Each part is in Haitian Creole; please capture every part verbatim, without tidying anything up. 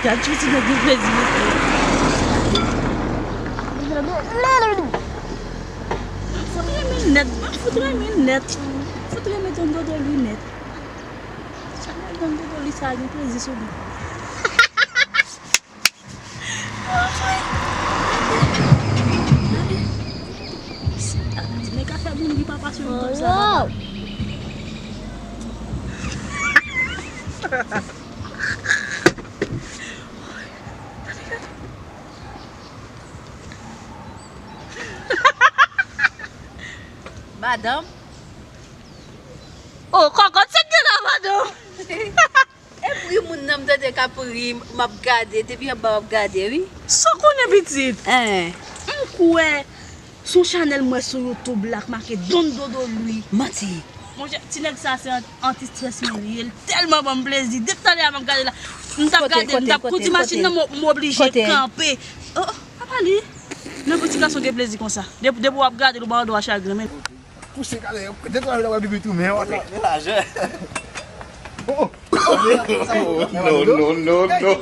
Gad ti nèg gen plezi mesye. Fout renmen nèt, fout renmen nèt. Fout renmen Don Dodoli nèt. Chanèl Don Dodoli sa gen plezi sou li. Nèg ka fè moun ri papa sou YouTube sa papa. Madanm. Oh, kòkòt, sa k gen la, madanm? Epi moun nan m tande k ap ri, m ap gade, depi anba w ap gade, wi. Sa w konnen, pitit? Hein. M kwè sou chanèl mwen sou YouTube la k make Don Dodoli. Manti. Monchè, ti nèg sa se an-, anti-stress mwen li ye. L tèlman ban m plezi. Depi talè a m ap gade la. M t ap gade, m t ap kondi machin nan, m, m oblije kanpe. Oh, oh, apa li? Nan pou ti gason gen plezi konsa. Depi, depi w ap gade l, ou ba w dwa chagren, men. Pouse kale, detraje la wè bibi tou, men wata. Men lajè. Oh, oh. Non, non, non, non.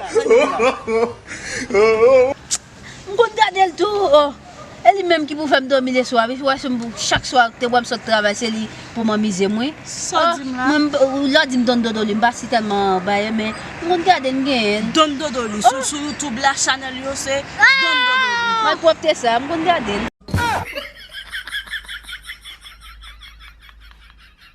M konn gade l tou, oh. E li menm ki pou fè m dòmi leswa, wi. Wè, se m pou, chak swa, te wè m sot travay, se li pou m anmize m, wi. Sa w di m la? Mwen, m, ou lè w di m Don Dodoli, m pa si tèlman baye, men m konn gade l, m genyen l. Don Dodoli, sou, sou YouTube la, chanèl yo se Don Dodoli. Malpwòpte sa, m konn gade l.